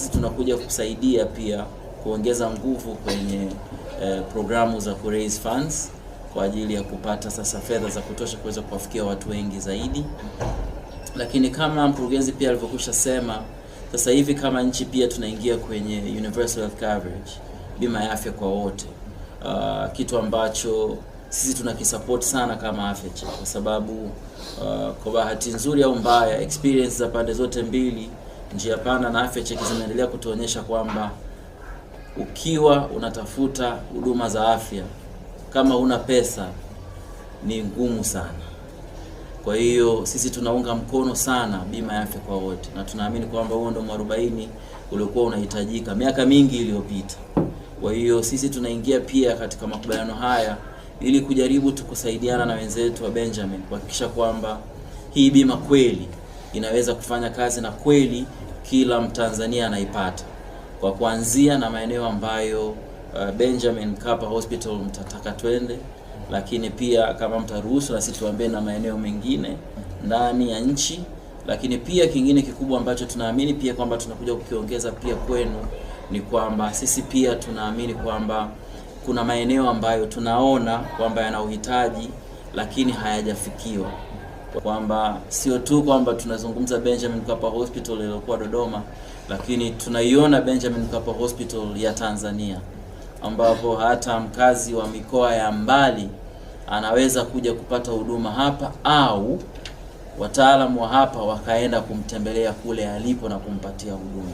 sisi tunakuja kusaidia pia kuongeza nguvu kwenye programu za ku raise funds kwa ajili ya kupata sasa fedha za kutosha kuweza kuwafikia watu wengi zaidi. Lakini kama mkurugenzi pia alivyokwisha sema, sasa hivi kama nchi pia tunaingia kwenye universal health coverage, bima ya afya kwa wote, kitu ambacho sisi tunakisupport sana kama AfyaCheck kwa sababu kwa bahati nzuri au mbaya, experience za pande zote mbili, Njia Panda na AfyaCheck, zimeendelea kutuonyesha kwamba ukiwa unatafuta huduma za afya kama una pesa ni ngumu sana. Kwa hiyo sisi tunaunga mkono sana bima ya afya kwa wote, na tunaamini kwamba huo ndo mwarobaini uliokuwa unahitajika miaka mingi iliyopita. Kwa hiyo sisi tunaingia pia katika makubaliano haya ili kujaribu tu kusaidiana na wenzetu wa Benjamin kuhakikisha kwamba hii bima kweli inaweza kufanya kazi na kweli kila Mtanzania anaipata, kwa kuanzia na maeneo ambayo Benjamin Mkapa Hospital mtataka twende, lakini pia kama mtaruhusu na sisi tuambie na maeneo mengine ndani ya nchi. Lakini pia kingine kikubwa ambacho tunaamini pia kwamba tunakuja kukiongeza pia kwenu ni kwamba sisi pia tunaamini kwamba kuna maeneo ambayo tunaona kwamba yana uhitaji lakini hayajafikiwa, kwamba sio tu kwamba tunazungumza Benjamin Mkapa Hospital iliyokuwa Dodoma, lakini tunaiona Benjamin Mkapa Hospital ya Tanzania ambapo hata mkazi wa mikoa ya mbali anaweza kuja kupata huduma hapa au wataalamu wa hapa wakaenda kumtembelea kule alipo na kumpatia huduma.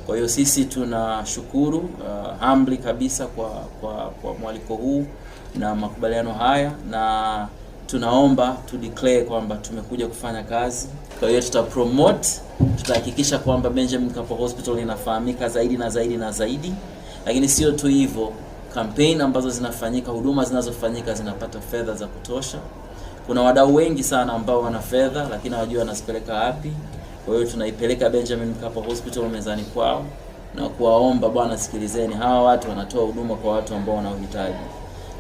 Kwa hiyo sisi tunashukuru humbly kabisa kwa mwaliko huu na makubaliano haya, na tunaomba tu declare kwamba tumekuja kufanya kazi. Kwa hiyo tuta promote, tutahakikisha kwamba Benjamin Mkapa Hospital inafahamika zaidi na zaidi na zaidi, lakini sio tu hivyo, campaign ambazo zinafanyika, huduma zinazofanyika zinapata fedha za kutosha. Kuna wadau wengi sana ambao wana fedha lakini hawajui wanazipeleka wapi. Kwa hiyo tunaipeleka Benjamin Mkapa Hospital mezani kwao na kuwaomba, bwana, sikilizeni, hawa watu wanatoa huduma kwa watu ambao wana uhitaji.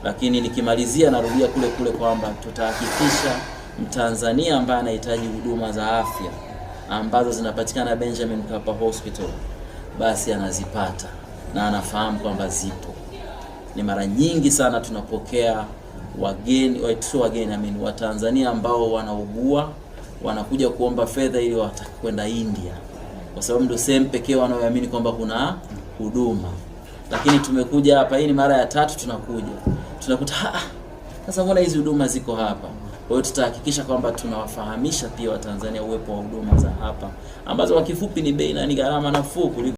Lakini nikimalizia, narudia kule kule kwamba tutahakikisha Mtanzania ambaye anahitaji huduma za afya ambazo zinapatikana Benjamin Mkapa Hospital basi anazipata na anafahamu kwamba zipo. Ni mara nyingi sana tunapokea wageni, sio wageni, I mean Watanzania ambao wanaugua wanakuja kuomba fedha ili wataka kwenda India, kwa sababu ndio sehemu pekee wanaoamini kwamba kuna huduma. Lakini tumekuja hapa, hii ni mara ya tatu tunakuja, tunakuta sasa mbona hizi huduma ziko hapa? Kwa hiyo tutahakikisha kwamba tunawafahamisha pia Watanzania uwepo wa huduma za hapa ambazo kwa kifupi ni bei na ni gharama nafuu kuliko